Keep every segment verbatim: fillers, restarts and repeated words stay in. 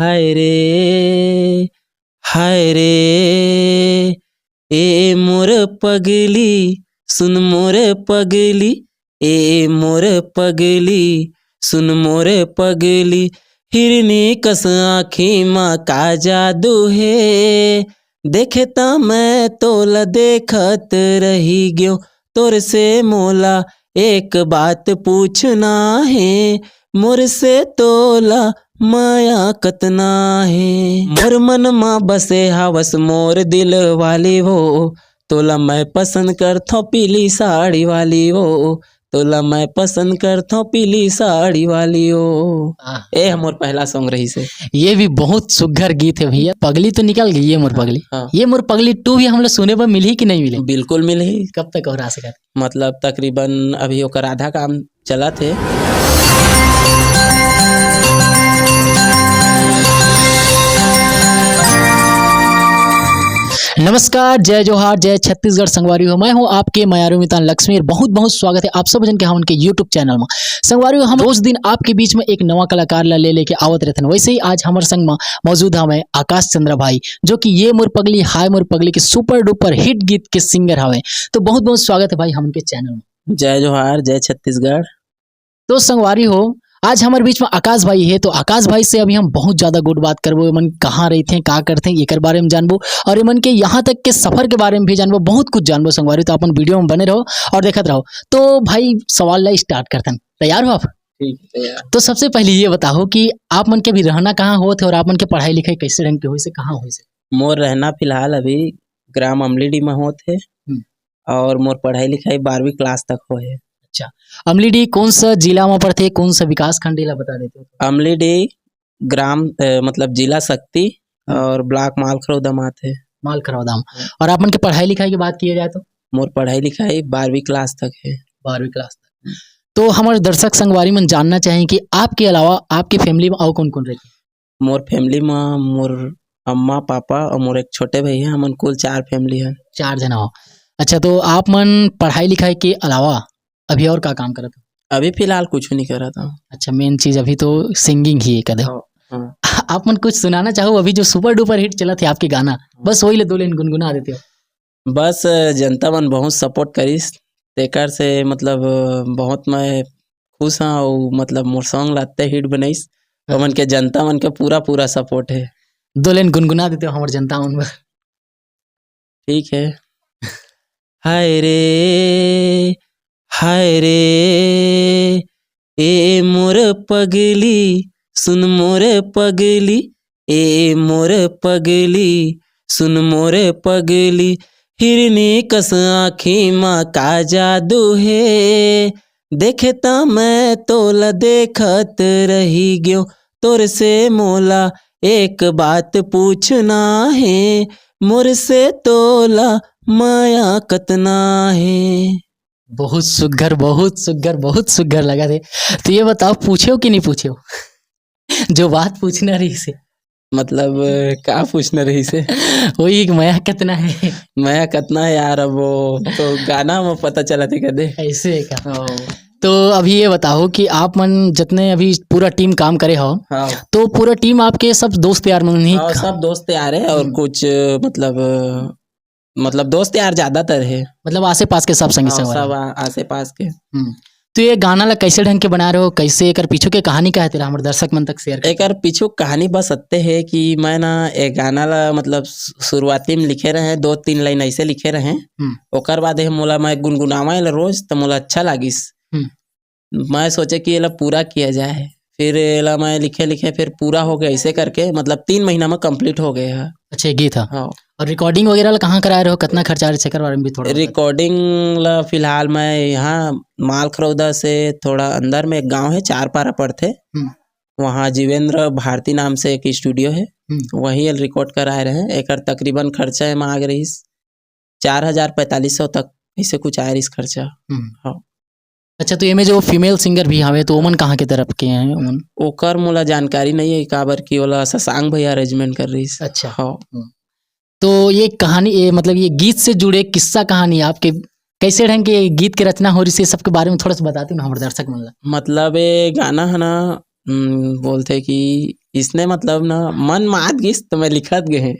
हाय रे, हाय रे, ए मोर पगली, सुन मोर पगली, ए मोर पगली, सुन मोर पगली। हिरनी कस आँखी मा का जादू हे, देखे त मैं तोला देखत रही ग्यों। तोर से मोला एक बात पूछना हे, मोर से तोला माया कतना हे। मोर मन मा बसे हवस मोर दिल वाली वो, तोला मैं पसंद करथों पीली साड़ी वाली वो, तोला मैं पसंद करथों पीली साड़ी वाली वो। आह। ए मोर पहला सॉन्ग रहिसे। ये भी बहुत सुग्घर गीत है भैया। पगली तो निकल गई, ये मोर हाँ, पगली। हाँ। ये मोर पगली टू भी हम लोग सुने बर मिलही कि नहीं मिले? बिल्कुल मिलही। कब तक और आ सकत? मतलब तकरीबन अभी ओकर आधा काम चलत हे। नमस्कार, जय जोहार, जय छत्तीसगढ़ संगवारी हो। मैं हूं आपके मयारू मितान लक्ष्मी और बहुत बहुत स्वागत है आप सब जन के हमन के YouTube चैनल में। संगवारी हो, हम रोज दिन आपके बीच में एक नवा कलाकार ला ले लेके आवत रहथन। वैसे ही आज हमर संग में मौजूद हवे आकाश चंद्रा भाई, जो कि ये मोर पगली, हाय मोर पगली के सुपर डुपर हिट गीत के सिंगर हवे। तो बहुत बहुत स्वागत है भाई हमन के चैनल में। जय जोहार, जय छत्तीसगढ़। तो संगवारी हो, आज हमर बीच में आकाश भाई है, तो आकाश भाई से अभी हम बहुत ज्यादा गुड बात करबो। एमन कहाँ रहिथे, का करथे, एकर बारे में जानबो और एमन के यहाँ तक के सफर के बारे में भी जानबो, बहुत कुछ जानबो संगवारी। तो अपन वीडियो में बने रहो और देखत रहो। तो भाई, सवाल ला स्टार्ट करथन, तैयार हो आप? ठीक है, तैयार। तो सबसे पहले ये बताओ कि आप मन के अभी रहना कहाँ होत है और आप मन के पढ़ाई लिखाई कैसे ढंग के होइसे, कहाँ होइसे? मोर रहना फिलहाल अभी ग्राम अमलीडी में होत है हम्म। और मोर पढ़ाई लिखाई बारहवीं क्लास तक होए है। अच्छा, अमलीडी कौन सा जिला में पड़थे, कौन सा विकास खंड, एला बता देते हो? अमलीडी ग्राम, अ, मतलब जिला सक्ती हम्म। और ब्लॉक मालखरौदा में आथे। मालखरौदा में। हम्म। और आप मन के पढ़ाई लिखाई की बात किया जाए तो? मोर पढ़ाई लिखाई बारहवीं क्लास तक है। बारहवीं क्लास तक। तो हमर दर्शक संगवारी मन जानना चाहें कि आपके अलावा आपके फैमिली में अउ कौन-कौन रहिथे? मोर फैमिली में मोर अम्मा, पापा और मोर एक छोटे भाई है। हमन कुल चार फैमिली है। चार जना हो। अच्छा, तो आप मन पढ़ाई लिखाई के अलावा अभी और का काम करत हो? अभी फिलहाल कुछ नहीं करत हूँ। अच्छा, मेन चीज अभी तो सिंगिंग ही है कदे। हाँ, हाँ। आप मन कुछ सुनाना चाहो, अभी जो सुपर डुपर हिट चलत है आपके गाना, हाँ। बस वही ले दो लाइन गुनगुना देते हो। बस, अ, जनता मन बहुत सपोर्ट करिस, तेकर से मतलब, अ, बहुत मैं खुश हाँ, अउ मतलब मोर सॉन्ग ला अत्ते हिट बनाइस, हाँ। ओमन के जनता मन के पूरा, पूरा सपोर्ट है। दो लाइन गुनगुना देते हो हमर जनता मन बर। ठीक है। हाय रे, हाय रे, ए मोर पगली, सुन मोर पगली, ए मोर पगली, सुन मोर पगली, हिरनी कस आँखी मा का जादू हे, देखे त मैं तोला देखत रही ग्यों, तोर से मोला एक बात पूछना हे, मोर से तोला माया कतना हे। बहुत सुग्घर, बहुत सुग्घर, बहुत सुग्घर लगा थे। तो ये बताओ, पूछे हो कि नहीं पूछे हो? जो बात पूछना रहिसे। मतलब, का पूछना रहिसे? वही एक मया कितना है? मया कितना है यार, अब वो तो गाना में पता चला थे कदे। ऐसे है का? हाँ। तो अभी ये बताओ कि आप मन जितने अभी पूरा टीम काम करे हो, हाँ। तो पूरा टीम आपके सब दोस्त यार मन ही हाँ, का? सब दोस्त यार है और हम्म। कुछ, मतलब, मतलब दोस्त यार ज्यादातर है। मतलब आसे पास के सब संगी हाँ, संगवारी। सब आ-, आसे पास के। हम्म। तो ये गाना ला कैसे ढंग के बना रहे हो, कैसे, एकर पीछू के कहानी का है तेरा, हमर दर्शक मन तक शेयर कर। एकर पीछू कहानी बस अत्ते है कि मैं ना एक गाना ला मतलब शु-, शुरुआती में लिखे रहे, दो तीन लाइन ऐसे लिखे रहे। हम्म। ओकर बाद ये मोला मैं गुनगुनावा एला रोज, तो मोला अच्छा लागिस। हम्म। मैं सोचे कि एला पूरा किया जाए, फिर एला मैं लिखे लिखे फिर पूरा हो गया, ऐसे करके मतलब तीन महीना में कंप्लीट हो गया है। अच्छा, ये गीत है। हाँ। और रिकॉर्डिंग वगैरह ला कहाँ कराए रहो, कितना खर्चा आ रहा है, एकर बारे में भी थोड़ा बता। रिकॉर्डिंग ला फिलहाल मैं यहाँ मालखरौदा से थोड़ा अंदर में एक गांव है, चारपारा पड़थे, हम्म। वहाँ जीवेंद्र भारती नाम से एक स्टूडियो है, हम्म। वहीं रिकॉर्ड कराए रहे। एकर तकरीबन खर्चा एमा आगे रहिस चार हजार पैंतालीस सौ तक, ऐसे कुछ आए रहिस खर्चा। हम्म। हाँ। अच्छा, तो एमे जो फीमेल सिंगर भी हवे, तो ओमन कहाँ के तरफ के हैं ओमन? ओकर मोला जानकारी नहीं है, काबर कि ओला शशांक भैया अरेंजमेंट कर रहिस। अच्छा। हाँ। हम्म। तो ये कहानी, ये मतलब ये गीत से जुड़े किस्सा कहानी आपके, कैसे ढंग के गीत के रचना हो रहिस, ये सबके बारे में थोड़ा सा बताते ना हमर दर्शक मन ला। मतलब ये गाना है ना, हम्म, बोलथे कि इसने मतलब ना मन मात गिस तो मैं लिखत गे हे।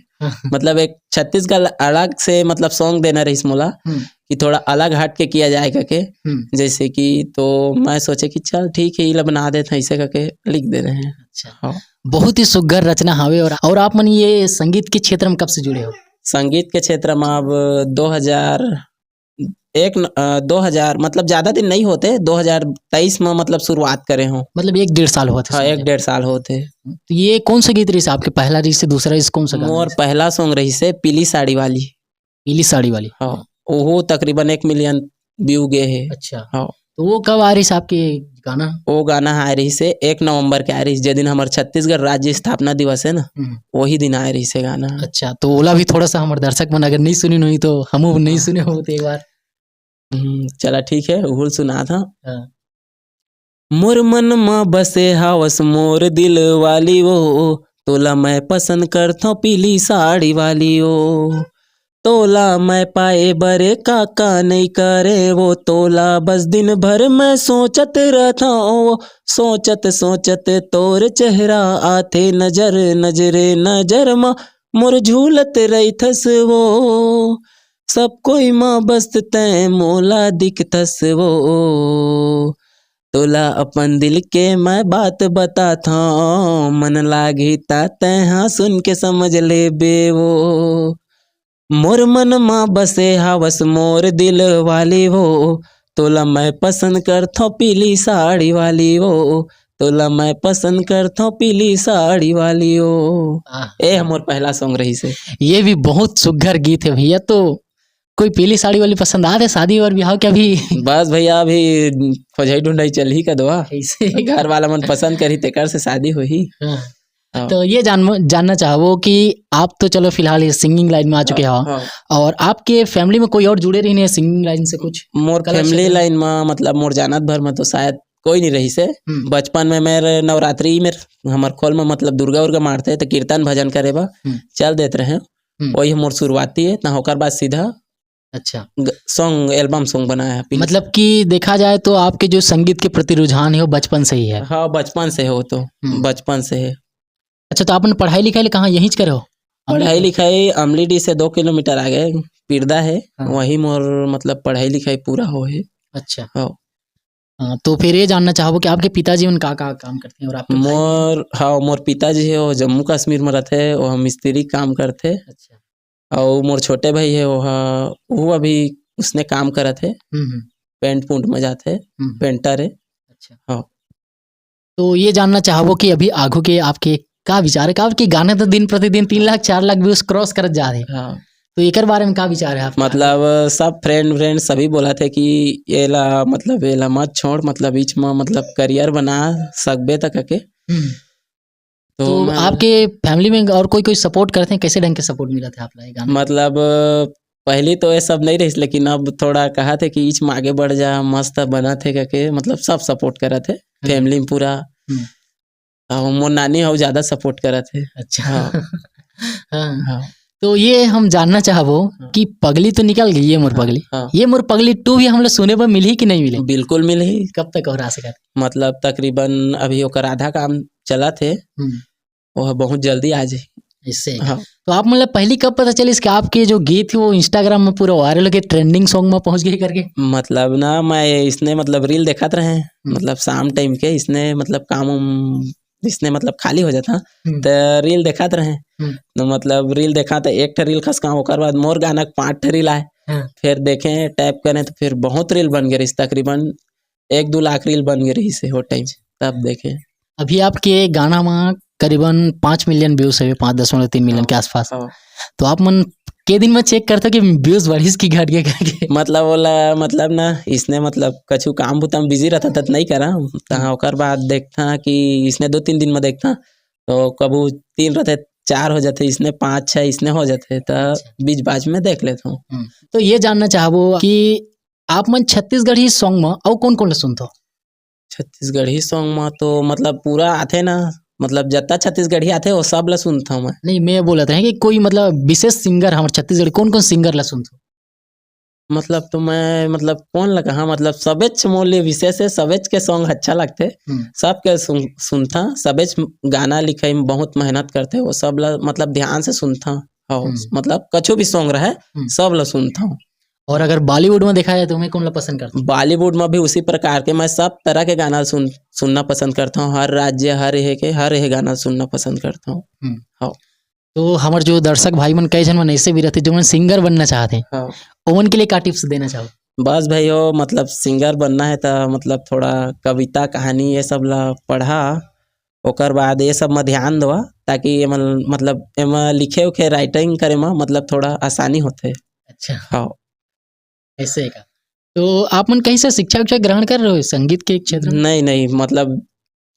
मतलब एक छत्तीसगढ़ अलग से मतलब सॉन्ग देना रहिस मोला हम्म। कि थोड़ा अलग हट के किया जाए करके। हम्म। जैसे कि तो मैं सोचे कि चल ठीक है, इला बना देते हैं ऐसे करके लिख दे रहे हैं। अच्छा। हाँ। बहुत ही सुघर रचना हावे। और, और आप मन ये संगीत के क्षेत्र में कब से जुड़े हो? संगीत के क्षेत्र में अब दो हज़ार एक न-, अ, दो हज़ार मतलब ज्यादा दिन नहीं होते, दो हज़ार तेईस में मतलब शुरुआत करे हो। मतलब एक डेढ़ साल होते हाँ, एक डेढ़ साल होते। तो ये कौन सा गीत रहिस आपके? पहला रहिस से दूसरा रहिस, कौन सा गाना मोर रहिस? पहला सॉन्ग रहिस से पीली साड़ी वाली। पीली साड़ी वाली। हाँ, वो तकरीबन एक मिलियन व्यू गए है। अच्छा। हाँ। तो वो कब आ रहिस आपके गाना? वो गाना आ रहिस से एक नवंबर के आ रहिस, जे दिन हमार छत्तीसगढ़ राज्य स्थापना दिवस है ना, हम्म। वही दिन आ रहिस से गाना। अच्छा, तो ओला भी थोड़ा सा हमारे दर्शक मन अगर नहीं सुने हुई तो हम नहीं हाँ। सुने हो तो एक बार। हम्म, चला ठीक है, उहुल सुना था। हाँ। मोर मन म बसे हावस मोर दिल वाली वो, तोला मैं पसंद करथों पीली साड़ी वाली वो। तोला मैं पाए बरे का का नहीं करे वो, तोला बस दिन भर मैं सोचत रहथों वो। सोचत सोचत तोर चेहरा आथे नजर, नजरे नजर म मोर झूलत रहिथस वो। सब कोई म बस तैं मोला दिखथस वो। तोला अपन दिल के मैं बात बताथों, मन लागही ता तैं हा सुन के समझ लेबे वो। मोर मन म बसे हावस मोर दिल वाली वो, तोला मैं पसंद करथों पीली साड़ी वाली वो, तोला मैं पसंद करथों पीली साड़ी वाली वो। आह। ए मोर पहला सॉन्ग रहिस हे। ये भी बहुत सुघर गीत है भैया। तो कोई पीली साड़ी वाली पसंद आत हे शादी और ब्याह के अभी? बस भैया, अभी खोजई ढूंढई चलही का दोहा। कैसे? घर वाला मन पसंद करही, तेकर से शादी होही। हाँ। हाँ। तो ये जान-, जानना चाहबो कि आप तो चलो फिलहाल ये सिंगिंग लाइन में आ चुके हो, हाँ। और आपके फैमिली में कोई और जुड़े रहिन हे सिंगिंग लाइन से कुछ? मोर कला फैमिली क्षेत्र में? लाइन में, मतलब, मोर जानत भर में तो शायद कोई नहीं रहिस हे। हम्म। बचपन में मेरे नवरात्रि में हमर खोल में, मतलब, दुर्गा उर्गा मारते तो कीर्तन भजन करे बा हम्म। चल देत रहे। हम्म। वही मोर शुरुआती है, ना ओकर बाद सीधा अच्छा। ग-, सॉन्ग, एल्बम सॉन्ग बनाया है पीली। मतलब कि देखा जाए तो आपके जो संगीत के प्रति रुझान है वो बचपन से ही है? हाँ, बचपन से हो तो, हम्म। बचपन से है। अच्छा, तो आपने पढ़ाई लिखाई कहाँ यहीं से करे हो? पढ़ाई लिखाई अमलीडीह से दो किलोमीटर आगे पिरदा है, हाँ। वही मोर मतलब पढ़ाई लिखाई पूरा हो है। अच्छा। हाँ। हाँ, तो फिर ये जानना चाहबो कि आपके पिताजी मन का, का काम करते हैं और आपके भाई? मोर, हाँ, मोर पिताजी है, वो जम्मू कश्मीर में रहते हैं, वो मिस्त्री काम करते हैं। अच्छा। और मोर छोटे भाई है, वो हा, वो अभी उसने काम करत है, हम्म, हम्म। पेंट पुंट में जात है, हम्म। पेंटर है। अच्छा। हाँ। तो ये जानना चाहबो कि अभी आगू के आपके का विचार है, काबर कि गाना तो दिन प्रतिदिन तीन लाख, चार लाख व्यूज क्रॉस करत जा रहे हैं। हाँ। तो एकर बारे में का विचार है आपका? मतलब, सब फ्रेंड, फ्रेंड सभी बोलत हे कि एला, मतलब, एला मत छोड़, मतलब, बीच में, मतलब, करियर बना सकबे त कके। हम्म। तो तो मैं आपके फैमिली में और कोई, कोई सपोर्ट करते हैं? कैसे ढंग के सपोर्ट मिलत हे आप ला ये गाना? मतलब, पहली तो ये सब नहीं रहिस, लेकिन अब थोड़ा कहत हे कि इच में आगे बढ़ जा, मस्त बनत हे कके, मतलब, सब सपोर्ट करत हे, हम्म। फैमिली में पूरा। हम्म। अउ मोर नानी हव ज्यादा सपोर्ट करत हे। अच्छा। हाँ। हाँ। हाँ। तो ये हम जानना चाहबो हाँ। कि पगली तो निकल गई, ये मोर हाँ, पगली। हाँ। ये मोर पगली टू भी हम लोग सुने बर मिलही कि नहीं मिले? बिल्कुल मिलही। कब तक और आ सकत? मतलब तकरीबन अभी ओकर आधा काम चलत हे, हम्म। वो बहुत जल्दी आ जाही। इससे हाँ। तो आप मतलब पहली कब पता चलिस कि आपके जो गीत हे वो Instagram में पूरा वायरल होके ट्रेंडिंग सॉन्ग में पहुंच गए करके? मतलब ना, मैं इसने मतलब रील देखत रहे, हम्म। मतलब शाम टाइम के इसने मतलब काम उम इसने मतलब खाली हो जाता, हम्म। त रील देखात रहे। हम्म। तो मतलब रील देखा त एक ठे रील खसका, ओकर बाद मोर गाना के पांच ठे रील आए। हाँ। फिर देखे, टैप करे तो फिर बहुत रील बन गए रहिस, तकरीबन एक दो लाख रील बन गए रहिस हे वो टाइम, तब देखे। अभी आपके गाना में करीबन पाँच मिलियन व्यूज हे, पाँच दशमलव तीन मिलियन हाँ। के आसपास। हाँ। तो आप मन के दिन में चेक करता कि व्यूज बढ़िस कि घट गए करके? मतलब ओला, मतलब ना, इसने मतलब कछु काम बुता में बिजी रहता त नहीं करा, तहाँ हम्म। ओकर बाद देखता कि इसने दो तीन दिन में देखता, तो कभू तीन रहते, चार हो जाते, इसने पाँच छः इसने हो जाते, तो अच्छा। बीच बाज में देख लेता हूँ। हम्म। तो ये जानना चाहबो कि आप मन छत्तीसगढ़ी सॉन्ग में अउ कौन कौन ला सुनथो? छत्तीसगढ़ी सॉन्ग में तो मतलब पूरा आथे ना, मतलब जत्ता छत्तीसगढ़ी आथे वो सब ला सुनता हूँ मैं। नहीं, मैं बोलत रहे कि कोई मतलब विशेष सिंगर हमर छत्तीसगढ़ी, कौन कौन सिंगर ला सुनथो? मतलब तो मैं, मतलब कौन लगा, हाँ, मतलब सबेच मोर लिए विशेष है, सबेच के सॉन्ग अच्छा लगथे। हम्म। सबके सुन-, सुनथा, सबेच गाना लिखे में बहुत मेहनत करथे, वो सब ला मतलब ध्यान से सुनथा। हाँ, हम्म। मतलब कछु भी सॉन्ग रहे, हम्म। सब ला सुनथा। और अगर बॉलीवुड में देखा जाए तो मैं कौन ला पसंद करता हूँ? बॉलीवुड में भी उसी प्रकार के, मैं सब तरह के गाना सुन-, सुनना पसंद करता हूँ। हर राज्य, हर एहे के, हर एहे गाना सुनना पसंद करता हूँ। हम्म। हाँ। तो हमर जो दर्शक भाई मन कई झन मन ऐसे भी रहते जो मन सिंगर बनना चाहते हैं, हाँ। ओमन के लिए का टिप्स देना चाहो? बस भाई हो, मतलब सिंगर बनना है तो मतलब थोड़ा कविता, कहानी ये सब ला पढ़ा, ओकर बाद ये सब में ध्यान देवा, ताकि ये मन-, मतलब एमा लिखे उखे, राइटिंग करे में मतलब थोड़ा आसानी होथे। अच्छा। हाँ। ऐसे का। तो आप मन कहीं से शिक्षा उक्षा ग्रहण कर रहे हो संगीत के क्षेत्र में? नहीं, नहीं, मतलब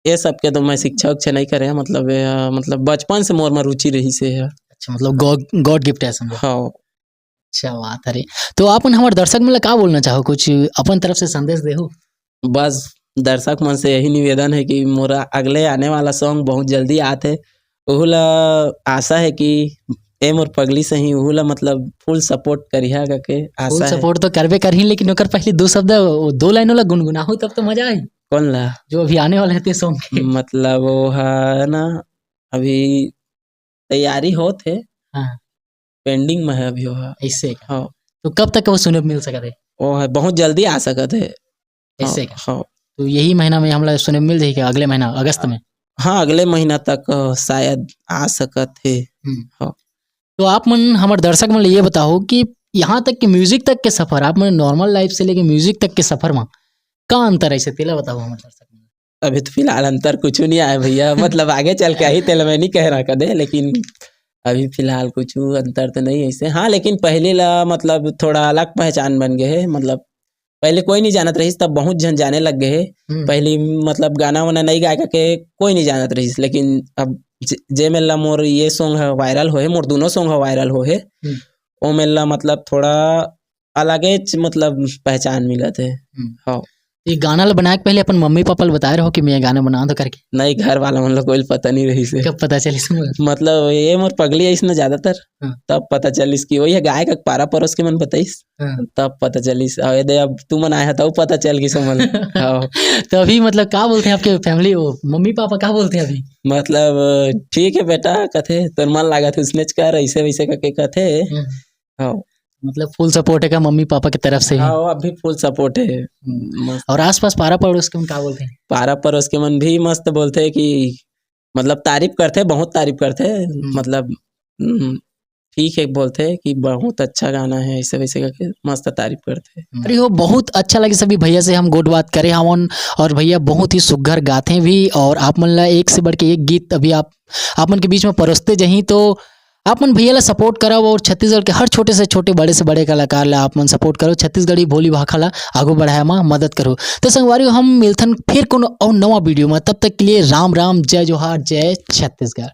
ये सब के तो मैं शिक्षा उक्षा नहीं करे, मतलब ये, मतलब बचपन से मोर में रुचि रही से है। अच्छा, मतलब गॉड, गॉड गिफ्ट है समझो। हाँ। अच्छा बात है रे। तो आप मन हमर दर्शक मन ला का बोलना चाहो, कुछ अपन तरफ से संदेश देहो? बस दर्शक मन से यही निवेदन है कि मोरा अगले आने वाला सॉन्ग बहुत जल्दी आत है, ओहू ला आशा है कि ए मोर पगली सही ओहू ला मतलब फुल सपोर्ट करिहा करके फुल आशा है। सपोर्ट तो करबे करही, लेकिन ओकर पहले दो शब्द, वो दो लाइनों ला गुनगुनाहू तब तो मजा आई। कौन ला? जो अभी आने वाला है ते सॉन्ग के। मतलब वो है ना, अभी तैयारी होत है, हाँ। पेंडिंग में है अभी वो है। ऐसे का? हाँ। तो कब तक वो सुने मिल सकत है? वो है बहुत जल्दी आ सकत है। ऐसे हाँ, का? हाँ। तो यही महीना में हमला सुने मिल जाही क्या, अगले महीना अगस्त में? हाँ, अगले महीना तक, अ, शायद आ सकत हे। हम्म। हाँ। तो आप मन हमर दर्शक मन ल ये बताओ कि यहाँ तक कि म्यूजिक तक के सफर, आप मन नॉर्मल लाइफ से लेके म्यूजिक तक के सफर में का अंतर है, तेला बताओ हमर दर्शक मन। अभी तो फिलहाल अंतर कुछ नहीं आया भैया, मतलब आगे चल के आही, तेला मैं नहीं कह रहा कदे, लेकिन अभी फिलहाल कुछ अंतर तो नहीं ऐसे। हाँ, लेकिन पहले ला मतलब थोड़ा अलग पहचान बन गए है, मतलब पहले कोई नहीं जानत रहिस, तब बहुत झन जाने लग गए है। हम्म। पहले मतलब गाना वाना नहीं गाय के कोई नहीं जानत रहिस, लेकिन अब जे, जे मेला मोर ये सॉन्ग है वायरल होहे, मोर दोनों सॉन्ग है वायरल होहे, हम्म। ओ मेला मतलब थोड़ा अलगे च-, मतलब पहचान मिलत है। हम्म। हाँ। ये गाना ला बनाए के पहले अपन मम्मी पापा ला बताए रहो कि मैं ये गाना बना दो करके? नहीं, घर वाला मन ला कोई पता नहीं रहिस है। कब पता चलिस? मतलब ये मोर पगली आइस ना ज्यादातर, हाँ। तब पता चलिस कि वही गाय का पारा परोस के मन बताइस। हाँ। तब पता चलिस। और ये दे अब तू मन आए हा तब पता चल गिस मन। हाँ। तो अभी मतलब का बोलते हैं आपके फैमिली, वो मम्मी पापा का बोलते हैं अभी? मतलब ठीक है बेटा, कथे तोर मन लागत है उसने कर, ऐसे वैसे करके कथे। हम्म। हाँ। मतलब फुल सपोर्ट है का मम्मी पापा की तरफ से ही? हाँ, अभी फुल सपोर्ट है। हम्म। मस्त। और आसपास पारा पड़ोस के मन का बोलते हैं? पारा पड़ोस के मन भी मस्त बोलते हैं कि मतलब तारीफ करते, बहुत तारीफ करते, हम्म। मतलब, हम्म, ठीक है बोलते हैं कि बहुत अच्छा गाना है, ऐसे वैसे करके मस्त तारीफ करते हैं। अरे हो, बहुत अच्छा लगे सभी भैया से हम गोठ बात करे हवन, और भैया बहुत ही सुघर गाते भी, और आप मन ला एक से बढ़ के एक गीत अभी आप, आप मन के बीच में परोसते जही, तो आप मन भैया ला सपोर्ट करव और छत्तीसगढ़ के हर छोटे से छोटे, बड़े से बड़े कलाकार ला आप मन सपोर्ट करो, छत्तीसगढ़ी बोली भाखा ला आगू बढ़ाए मा मदद करो। तो संगवारी हो, हम मिलथन फिर कोनो और नवा वीडियो में, तब तक के लिए राम राम, जय जोहार, जय छत्तीसगढ़।